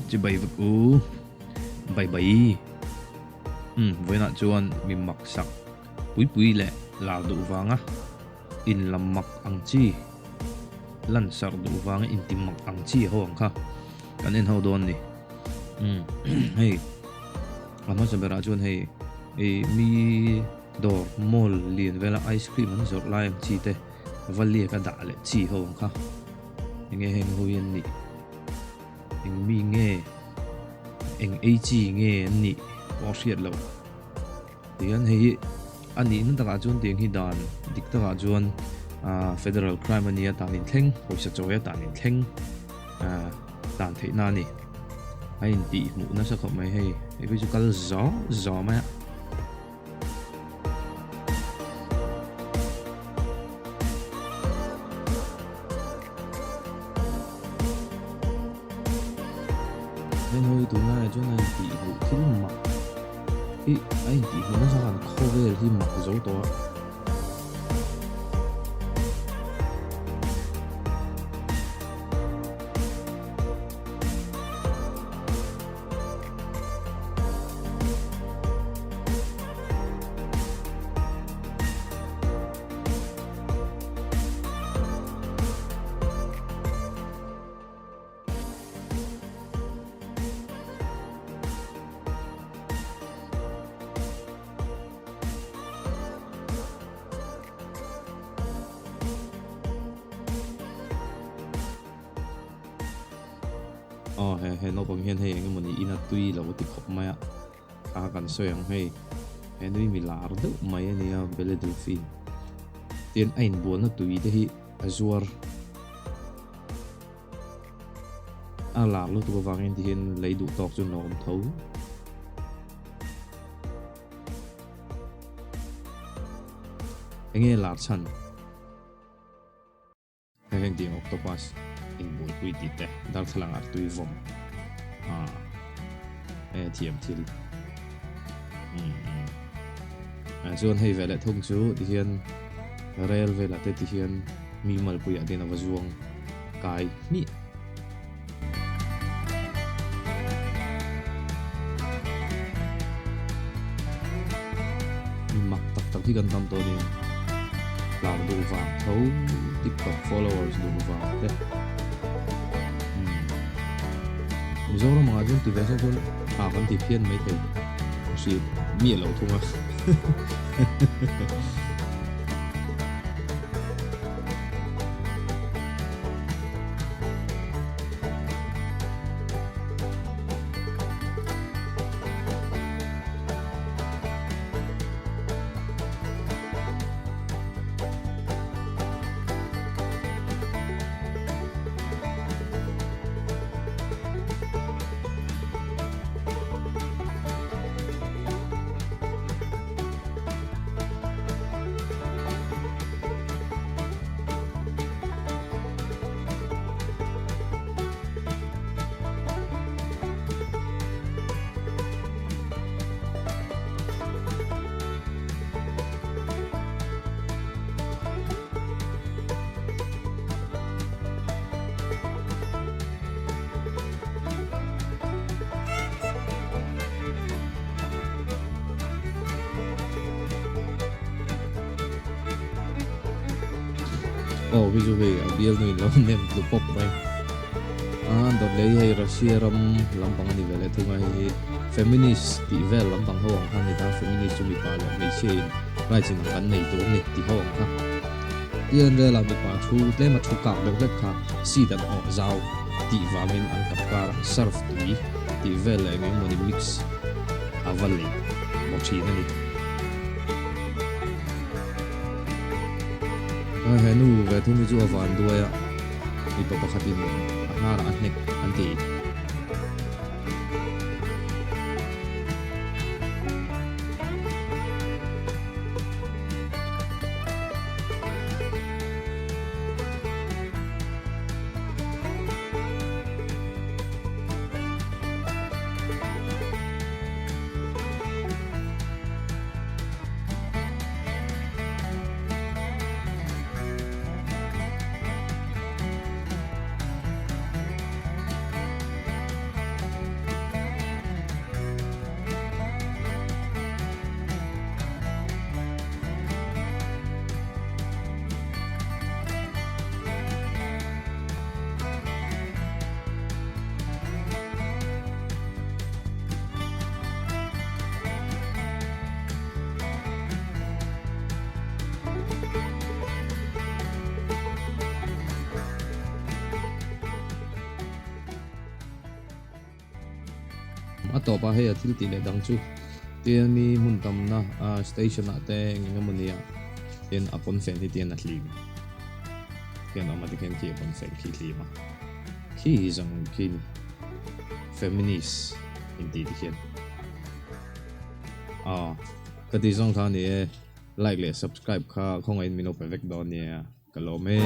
Chibai vek u. Bai bai. Umm vawiinah chuan mi maksak pui pui leh lar duh vanga in lam mak ang chi lan sarh duh vanga inti mak ang chi ho ang kha kan en ho dawn ni. Umm hei a hmasa berah chuan hei ih mi dawr mall lian vela ice cream an zawrh lai ang chi te va liak a dah leh chi ho ang kha enge heng ho hi an nih. Eng mi nge, eng ei chi nge an nih pawh a hriat loh. Tihian hei hi a nihna takah chuan tiang hi dan dik takah chuan ah federal crime a nia tan inthleng pawisa chawi a tan inthleng ah dan theihna a ni. A intih hmuh nasa khawp mai hei, hei phei chu kal zaw zaw mai a. Heng ho hi tunlaiah chuan a intih hmuh thil mak hi a intih hmuh nasa khan khawvel hi mak zo tawh a. Aw he he naupang hian hei eng emawni in a tui lo ti khawp mai a kha kan sawi ang hei he nui mi lar deuh mai a nia Belle Delphine tin a inbualna tui te hi a zuar a lar lutuk avangin ti hian lei duh tawk chu an lo awm tho. Enge lar chhan? Hei heng tih octopus inbuaipui tih te darthlalang ah tui vawm ah hei a thiam thil ah chuan hei ve leh thung chu tihian rel velah te tihian mi malpuiah te hian a va zuang kai hmiah. Mi mak tak tak hi kan tam tawh nia. Lar duh vang tho tiktok followers duh vang te. Umm. Mizoram angah chuan ti ve sek chuan tha kan ti phian mai thei. Hri miah loh thung a. Aw khi chu hei a bial hnuin lo nem tlu pawp mai a dawt leh hi hei Russia ram lampang a ni ve leh thung a hei hi feminist tih vel lampang ho ang kha a ni ta feminist chu mipa leh hmeichhia in rights in kan nei tur a ni tih ho ang kha tian velah mipa thu tlem a thu kak deuh hlek kha seat an awh zau tih vangin an kap karah surf tui tih vel leh eng emawni mix a va lei maw thin a ni. He nu ve thung hi chu a van duai a, mipa pakhatin a hnarah a hnek an ti. A tawpah hei a thil tih leh dang chu tian mi hmun tamna station ah te eng eng emaw nia tian a pawnfen hi tian a hlim hian awm a tikhian khi a pawnfen khi hlim a khi hi zawng khi feminist intih tikhian aw ka tih zawng kha a ni e like leh subscribe kha khawngaihin min lo pe vek dawn nia ka lawm e.